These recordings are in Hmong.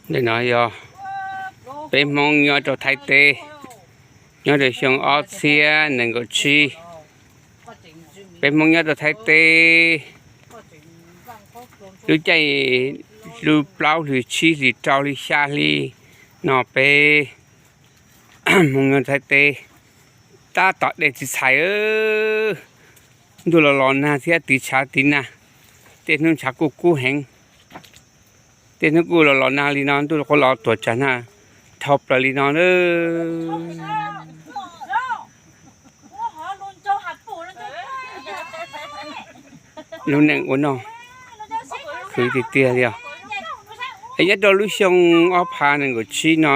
Ntawm no yog peb Hmoob nyob rau Thaib teb, nyob rau xyoo ob txhiab nees nkaum tsib. Peb Hmoob nyob rau Thaib teb, lub caij lub plaub hlis tsib hlis rau hli xya hli no peb Hmoob nyob Thaib teb tab tom de txiv txhais. Ntuj los los nag thiab tiv tshav tiv nag, tej hnub tshav kuj kub heev. Tej hnub kuj los los nag li no, ntuj quaj los tuam tsam nag dhau plaws li no na. Lub neej ua noj khwv tiag tiag li os. Es nyob rau lub xyoo ob phav nees nkaum tsib no,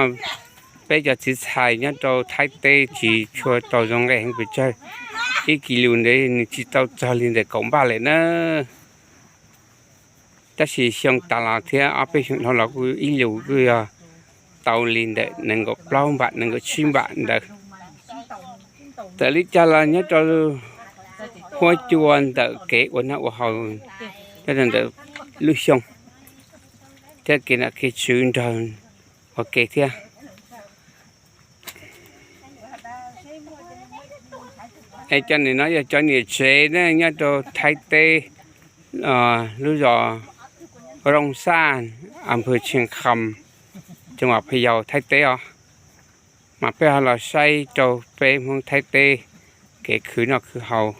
peb cov txiv txhais nyob rau Thaib teb tsis tshua tau zoo nqaij heev pes tsawg. Ib kis lus ntawd nws tsis tau txog li ntawm kaum npaj lawm na. Tab sis xyoo tas los thiab ob peb xyoo dhau los kuj ib lus kuj yog tau li ntawm nees nkaum plaub npam nees nkaum tsib npam ntawd. Txawm li cas los nyob rau huab cua ntawm kev ua noj ua haus, nyob rau ntawm lub xyoo thiab kev nom kev tswv nrog ua ke thiab. Es cov nim no yog cov niam tsev ne, nyob rau Thaib teb, lub zos Rooj Xaj, a phwv Tsheej Kham, tsoom vam Pha Yau Thaib teb os. Mas peb ho los saib rau peb Hmoob Thaib teb kev khwv noj khwv haus.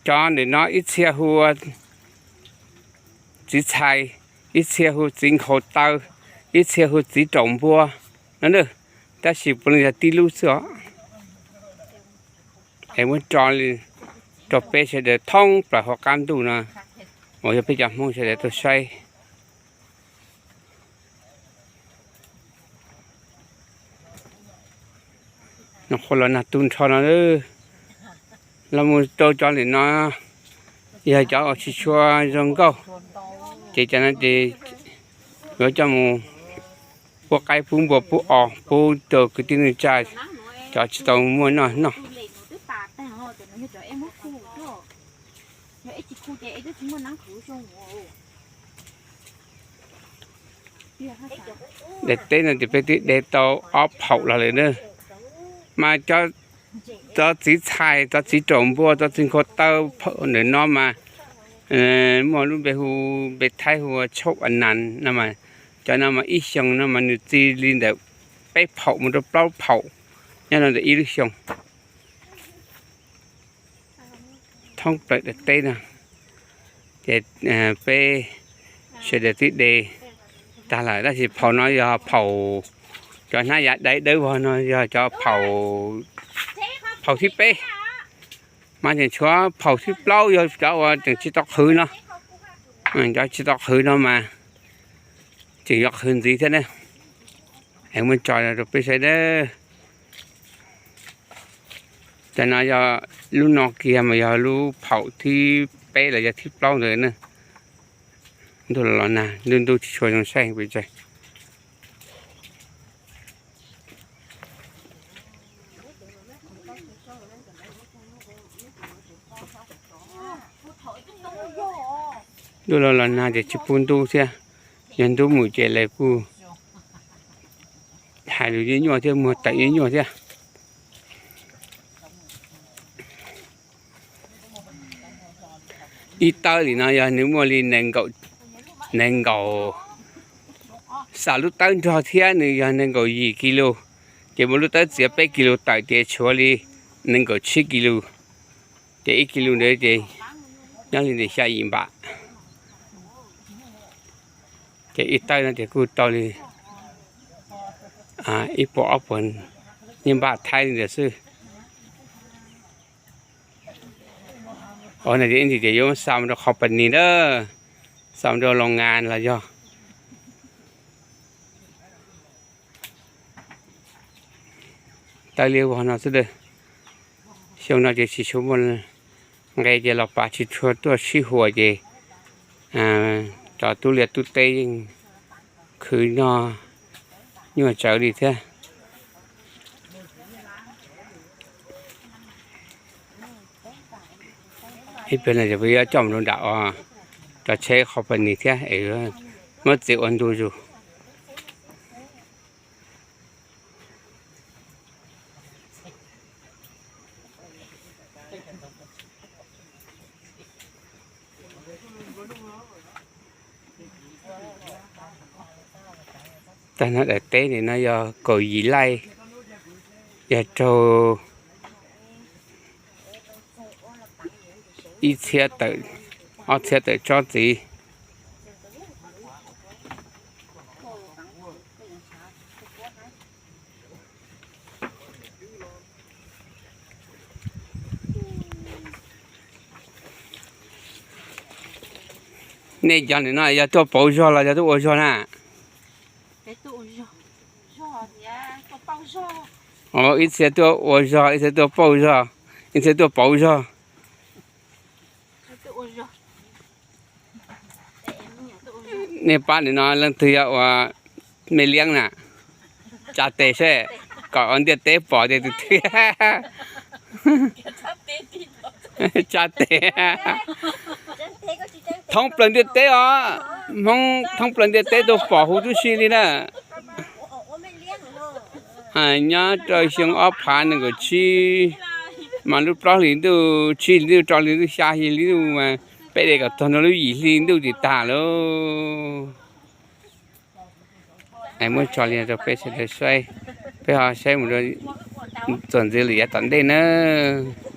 Cov ntawm no ib txhia hu ua txiv txhais, ib txhia hu txiv nkhaus taw, ib txhia hu txiv raum npua no na, tab sis puav leej yog tib lub xwb os. Es muab tso rau peb sawv daws thoob plaws hauv qab ntuj no uas yog peb cov Hmoob sawv daws tau saib. Noj qhuav los nag tu nrho no, los mus rau cov ntawm no yog cov uas tsis tshua zoo nkauj, ces cov no ces yuav coj mus pub qaib pub npua pub os pub rau kwv tij neej tsa, cov tsis tau muaj noj noj. Daim teb no ces peb twb de tau ob phaum los lawm na. Mas cov txiv txhais, cov txiv raum npua, cov txiv nkhaus taw ntawm no mas muaj lub npe hu, npe Thaib hu ua tshauj a nas no mas, cov no mas ib xyoos no mas nws txi li ntawm peb phaum mus rau plaub phaum nyob rau ntawm ib lub xyoos. Thoob plaws daim teb no ces peb sawv daws twb de tag lawm, tab sis phaum no yog phaum, cov hnab yav dawb dawb vog no yog cov phaum, phaum thib peb, mas tseem tshuav phaum thib plaub yog cov uas tseem tsis tau qhwv no. Cov tsis tau qhwv no mas tseem yuav qhwv ntxiv thiab na. Es muab tso rau peb saib na. Cov no yog lub no kiag mas yog lub phaum thib peb los yog thib plaub ntawd na. Ntuj los los nag, ntuj ntuj tsis tshua zoo saib pes tsawg. Ntuj los los nag ces tsis pub ntub thiab, yog ntub mus ces lawv kuj hais lus nyuaj nyuaj thiab, muag tawm nyuaj nyuaj thiab. Ib tawb li no yog nws muaj li nees nkaum, xa lub tawb nrog thiab nws yog nees nkaum yim kis lus, ces muaj lub tawb txiav peb kis lus tawm ces tshuav li nees nkaum tsib kis lus, ces ib kis lus ntawd ces nyob li ntawm xya yim npam. Ces ib tawb no ces kuj tau li ib puas ob puas nyiaj npaj Thaib li ntawd xwb. Ov, no ces ib ntsis ces yuav xa mus rau qhov pas nis na, xa mus rau loos ngas los yog tawb liab vog no xwb. Xyoo no ces tsis tshua muaj nqe ces los pas tsis tshua tuaj sib huas ces cov tub liaj tub teb yeej khwv noj nyuaj tsawv li thiab. Ib pliag no ces peb yuav coj mus rau nram os, rau tsheb qhov pes nis thiab es muab txiv ua ntu zus. Tag no daim teb nim no yog kaum yim laij, yog raug ib txhiab tawm, ob txhiab tawm tsob txiv. Nej cov nim no yog tuaj pauv zog los yog tuaj ua zog na? Ib txhia tuaj ua zog, ib txhia tuaj pauv zog, ib txhia tuaj pauv zog. Nej pab nim no leej twg yog ua me liab na? Tsa tes seb, kom ua ntiaj teb pom tias tus twg. Tsa tes. Thoob plaws ntiaj teb os, Hmoob thoob plaws ntiaj teb tuaj pom huv tib si li na. Nyob rau xyoo ob phav nees nkaum tsib, mas lub plaub hlis ntuj, tsib hlis ntuj, rau hlis ntuj, xya hli ntuj mas peb de kom txog ntua lub yim hli ntuj tim tag lauj. Muab tso li no rau peb sawv daws saib, peb ho saib mus rau txuas ntxiv lawm yav tom ntej nawb.